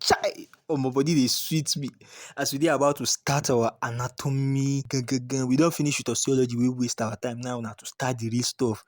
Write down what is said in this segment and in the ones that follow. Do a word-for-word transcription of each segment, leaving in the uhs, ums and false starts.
Chai! Oh, my body dey sweet me. As we dey about to start our anatomy, gan, gan, gan, we don finish with osteology, we waste our time. Now na to start the real stuff.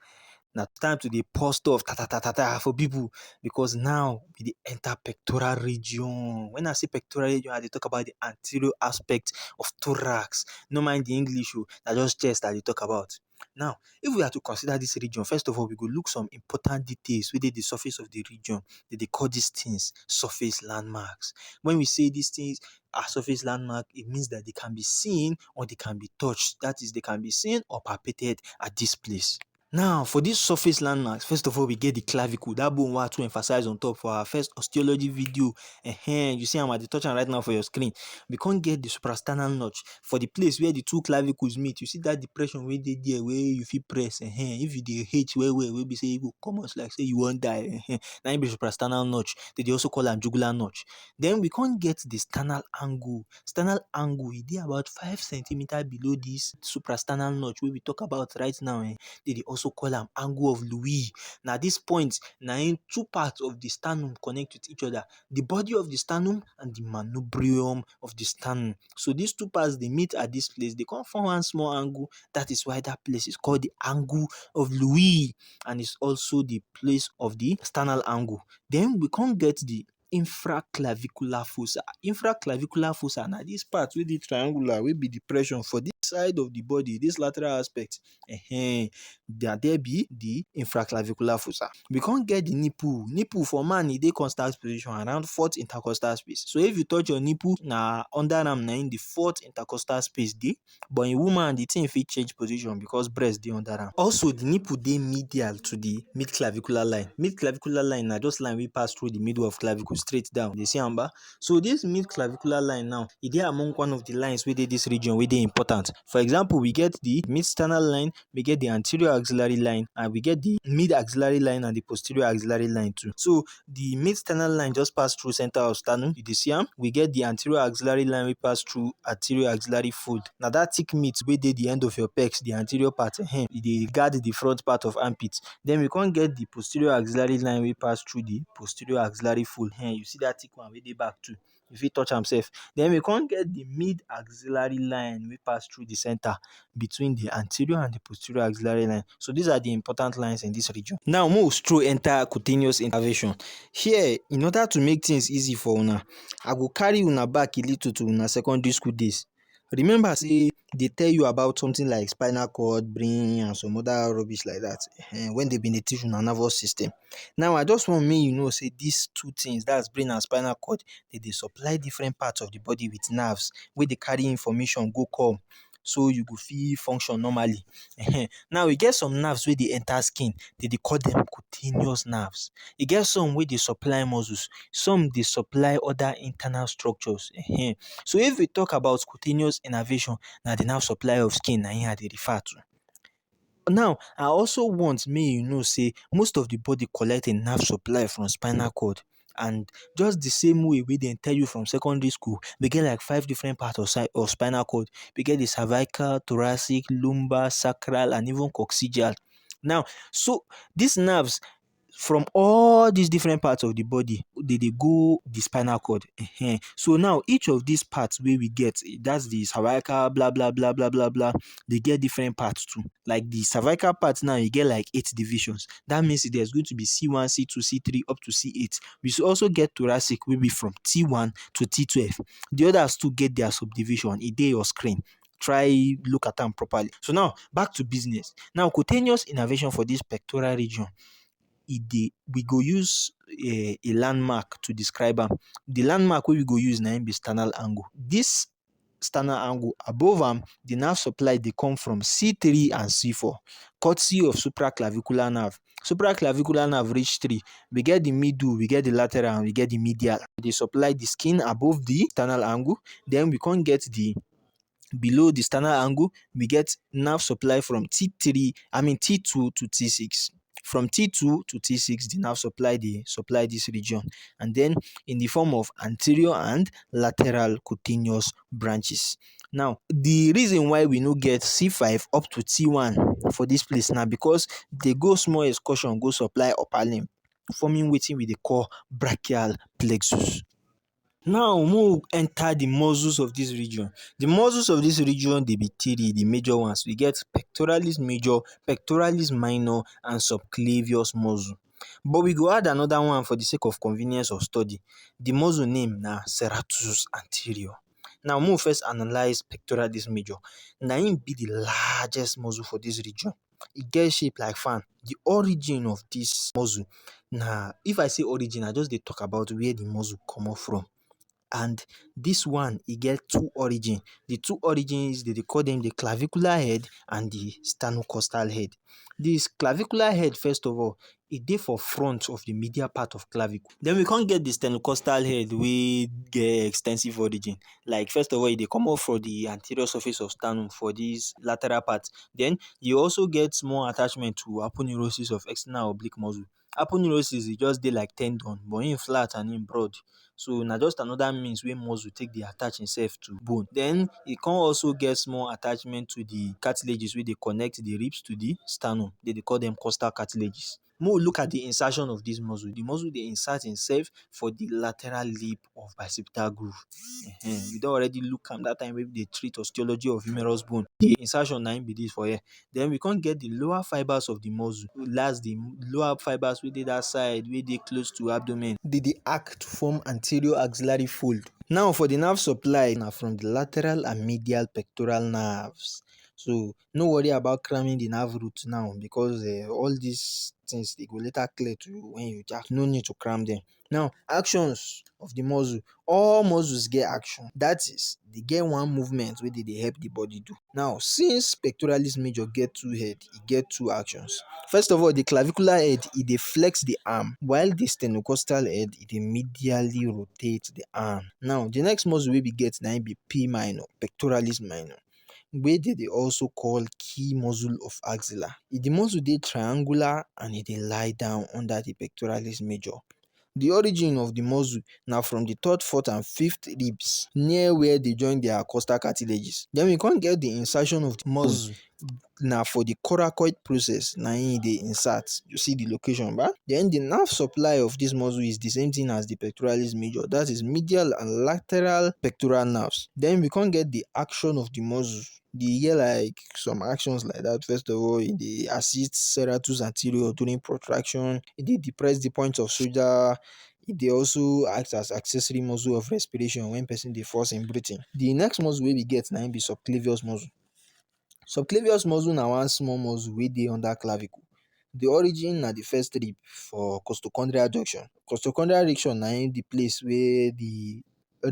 Na time to dey pour stuff, ta, ta, ta, ta, ta, for people, because now we dey enter pectoral region. When I say pectoral region, I dey talk about the anterior aspect of thorax. No mind the English o, na just chest I dey talk about. Now, if we are to consider this region, first of all, we go look some important details wey dey the surface of the region. They dey call these things surface landmarks. When we say these things are surface landmark, it means that they can be seen or they can be touched. That is, they can be seen or palpated at this place. Now, for this surface landmarks, first of all, we get the clavicle, that bone wey I too emphasize on top for our first osteology video. Ehen, you see am, I dey touch am right now for your screen. We come get the suprasternal notch. For the place where the two clavicles meet, you see that depression wey dey there, wey you fit press. Ehen, if you dey hate well well, wey be say you go comot like say you wan die. Ehen, na im be suprasternal notch. They dey also call am jugular notch. Then we come get the sternal angle. Sternal angle, e dey about five centimeter below this suprasternal notch wey we talk about right now. Eh. They dey also call am angle of Louis. Na this point, na im two parts of the sternum connect with each other. The body of the sternum and the manubrium of the sternum. So these two parts dey meet at this place, they come form one small angle. That is why that place is called the angle of Louis, and it's also the place of the sternal angle. Then we come get the infraclavicular fossa. Infraclavicular fossa na this part wey dey triangular, wey be depression for this side of the body, this lateral aspect. Ehen, there, there be the infraclavicular fossa. We come get the nipple. Nipple for man, e dey constant position around fourth intercostal space. So if you touch your nipple, na under am na im the fourth intercostal space dey. But in woman, the thing fit change position because breast dey under am. Also, the nipple dey medial to the midclavicular line. Midclavicular line na just line wey pass through the middle of clavicle straight down. You dey see am ba? So this midclavicular line now, e dey among one of the lines wey dey this region wey dey important. For example, we get the midsternal line, we get the anterior axillary line, and we get the mid axillary line and the posterior axillary line too. So the midsternal line just pass through center of sternum. You dey see am? We get the anterior axillary line wey pass through anterior axillary fold. Na that thick meat wey dey the end of your pecs, the anterior part, eh, e dey guard the front part of armpit. Then we come get the posterior axillary line wey pass through the posterior axillary fold. Eh, you see that thick one wey dey back too. You fit touch am sef. Then we come get the mid axillary line wey pass through the center between the anterior and the posterior axillary line. So these are the important lines in this region. Now, make we stroll enter cutaneous innervation. Here, in order to make things easy for una, I go carry una back a little to una secondary school days. Remember say they tell you about something like spinal cord, brain, and some other rubbish like that, eh, when they been dey teach una nervous system. Now, I just want make you know say these two things, that's brain and spinal cord, they dey supply different parts of the body with nerves wey dey carry information go come, so you go fit function normally. Ehen. Now, e get some nerves wey dey enter skin, they dey call them cutaneous nerves. E get some wey dey supply muscles, some dey supply other internal structures. Ehen. So if we talk about cutaneous innervation, na the nerve supply of skin na im I dey refer to. Now, I also want make you know say most of the body collect a nerve supply from spinal cord, and just the same way wey dem tell you from secondary school, we get like five different parts of si-, of spinal cord. We get the cervical, thoracic, lumbar, sacral, and even coccygeal. Now, so these nerves from all these different parts of the body, they dey go the spinal cord. Ehen. So now each of these parts wey we get, that's the cervical, blah, blah, blah, blah, blah, blah, they get different parts too. Like the cervical part now, you get like eight divisions. That means there's going to be C one, C two, C three, up to C eight. We should also get thoracic, wey be from T one to T twelve. The others too get their subdivision. E dey your screen. Try look at am properly. So now, back to business. Now, cutaneous innervation for this pectoral region, e dey, we go use, eh, a landmark to describe am. The landmark wey we go use na im be sternal angle. This sternal angle, above am, the nerve supply dey come from C three and C four, courtesy of supraclavicular nerve. Supraclavicular nerve reach three. We get the middle, we get the lateral, and we get the medial. E dey supply the skin above the sternal angle. Then we come get the, below the sternal angle, we get nerve supply from T three, I mean T two to T six. From T two to T six, the nerve supply dey supply this region, and then in the form of anterior and lateral cutaneous branches. Now, the reason why we no get C five up to T one for this place na because they go small excursion go supply upper limb, forming wetin we dey call brachial plexus. Now, make we enter the muscles of this region. The muscles of this region, they be three, the major ones. We get pectoralis major, pectoralis minor, and subclavius muscle. But we go add another one for the sake of convenience of study. The muscle name na serratus anterior. Now, make we first analyze pectoralis major. Na im be the largest muscle for this region. E get shape like fan. The origin of this muscle, na, if I say origin, I just dey talk about where the muscle comot from. And this one, e get two origin. The two origins, they dey call them the clavicular head and the sternocostal head. This clavicular head, first of all, e dey for front of the medial part of clavicle. Then we come get the sternocostal head, wey get extensive origin. Like, first of all, e dey comot for the anterior surface of sternum for this lateral part. Then e also get small attachment to aponeurosis of external oblique muscle. Aponeurosis, e just dey like tendon, but im flat and im broad. So na just another means wey muscle take dey attach himself to bone. Then e come also get small attachment to the cartilages wey dey connect the ribs to the sternum. They dey call them costal cartilages. Make we look at the insertion of this muscle. The muscle dey insert himself for the lateral lip of bicipital groove. Ehen, we don already look am that time wey we dey treat osteology of humerus bone. The insertion na im be this for here. Then we come get the lower fibers of the muscle. That's the lower fibers wey dey that side, wey dey close to abdomen. They dey act to form anterior axillary fold. Now, for the nerve supply, na from the lateral and medial pectoral nerves. So no worry about cramming the nerve root now, because uh, all these things, they go later clear to you when you just, no need to cram them. Now, actions of the muscle. All muscles get action. That is, they get one movement wey dey dey help the body do. Now, since pectoralis major get two head, e get two actions. First of all, the clavicular head, e dey flex the arm, while the sternocostal head, e dey medially rotate the arm. Now, the next muscle wey we get na im be P minor, pectoralis minor, wey they dey also call key muscle of axilla. E, the muscle dey triangular and e dey lie down under the pectoralis major. The origin of the muscle na from the third, fourth, and fifth ribs, near where they join their costal cartilages. Then we come get the insertion of the muscle. Na for the coracoid process na im dey insert. You see the location, ba? Then the nerve supply of this muscle is the same thing as the pectoralis major, that is medial and lateral pectoral nerves. Then we come get the action of the muscle. They get, like, some actions like that. First of all, e dey assist serratus anterior during protraction. E dey depress the point of shoulder. E dey also act as accessory muscle of respiration when person dey force im breathing. The next muscle wey we get na im be subclavius muscle. Subclavius muscle na one small muscle wey dey under clavicle. The origin na the first rib for costochondrial junction. Costochondrial junction na im the place where the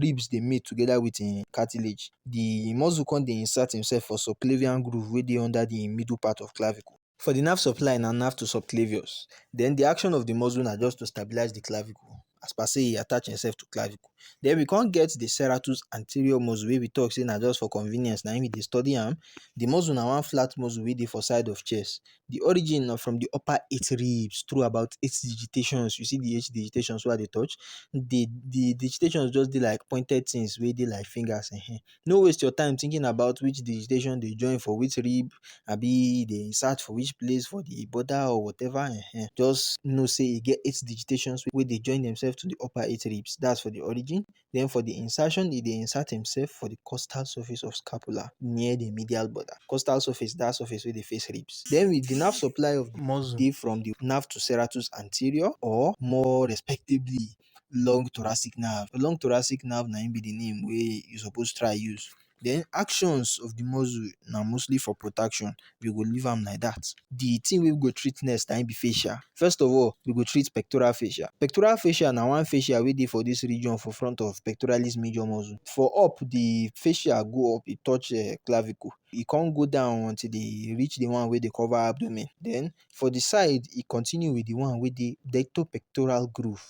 ribs dey meet together with im cartilage. The muscle come dey insert himself for subclavian groove wey dey under the middle part of clavicle. For the nerve supply, na nerve to subclavius. Then the action of the muscle na just to stabilize the clavicle, as per say e attach himself to clavicle. Then we come get the serratus anterior muscle, wey we talk say na just for convenience na im we dey study am. The muscle na one flat muscle wey dey for side of chest. The origin na from the upper eight ribs through about eight digitations. You see the eight digitations wey I dey touch? The the digitations just dey like pointed things wey dey like fingers. Ehen. No waste your time thinking about which digitation dey join for which rib, abi e dey insert for which place for the border or whatever. Ehen. Just know say e get eight digitations wey dey join themselves to the upper eight ribs. That's for the origin. Then for the insertion, e dey insert himself for the costal surface of scapula, near the medial border. Costal surface, that surface wey dey face ribs. Then with the nerve supply of the muscle dey from the nerve to serratus anterior, or more respectively, long thoracic nerve. Long thoracic nerve na im be the name wey you suppose try use. Then actions of the muscle na mostly for protraction. We go leave am like that. The thing wey we go treat next na im be fascia. First of all, we go treat pectoral fascia. Pectoral fascia na one fascia wey dey for this region for front of pectoralis major muscle. For up, the fascia go up, e touch uh, clavicle. E come go down until e reach the one wey dey cover abdomen. Then for the side, e continue with the one wey dey deltopectoral groove.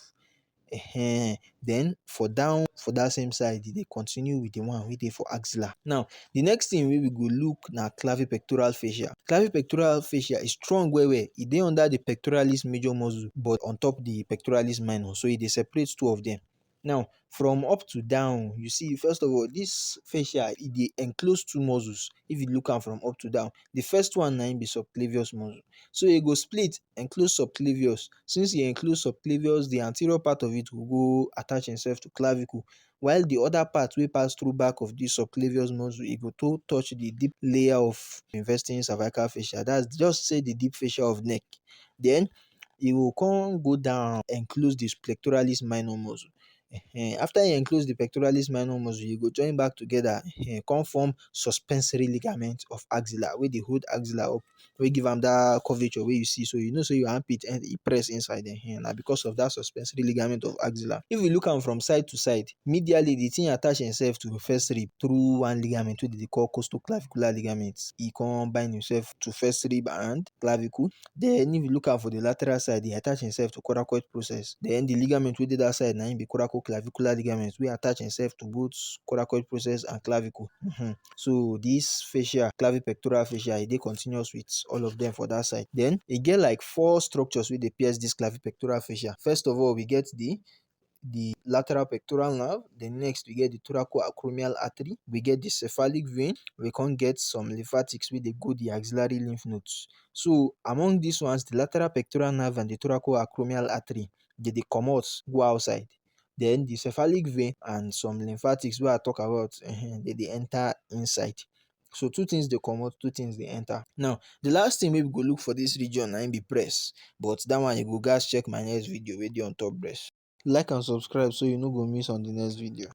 Ehen. Then for down, for that same side, e dey continue with the one wey dey for axilla. Now, the next thing wey we go look na clavipectoral fascia. Clavipectoral fascia is strong well well. E dey under the pectoralis major muscle, but on top the pectoralis minor. So e dey separate two of them. Now, from up to down, you see, first of all, this fascia, e dey enclose two muscles. If you look am from up to down, the first one na im be subclavius muscle. So e go split, enclose subclavius. Since e enclose subclavius, the anterior part of it go go attach himself to clavicle, while the other part wey pass through back of this subclavius muscle, e go to touch the deep layer of investing cervical fascia. That's just say the deep fascia of neck. Then e go come go down, enclose the pectoralis minor muscle. Ehen, after e enclose the pectoralis minor muscle, e go join back together, ehen, come form suspensory ligament of axilla, wey dey hold axilla up, wey give am that curvature wey you see. So you know say your armpit, eh, e press inside, ehen, na because of that suspensory ligament of axilla. If you look am from side to side, medially, the thing attach himself to first rib through one ligament wey dey call costoclavicular ligament. E come bind himself to first rib and clavicle. Then if you look am for the lateral side, e attach himself to coracoid process. Then the ligament wey dey that side, na im be coracoclavicular ligament, wey attach himself to both coracoid process and clavicle. Mhm. So this fascia, clavipectoral fascia, e dey continuous with all of them for that side. Then e get like four structures wey dey pierce this clavipectoral fascia. First of all, we get the the lateral pectoral nerve. Then next, we get the thoracoacromial artery, we get the cephalic vein, we come get some lymphatics wey dey go the axillary lymph nodes. So among these ones, the lateral pectoral nerve and the thoracoacromial artery, they dey comot go outside. Then the cephalic vein and some lymphatics wey I talk about, ehen, they dey enter inside. So two things dey comot, two things dey enter. Now, the last thing wey we go look for this region na im be breast, but that one you go gats check my next video wey dey on top breast. Like and subscribe so you no go miss on the next video.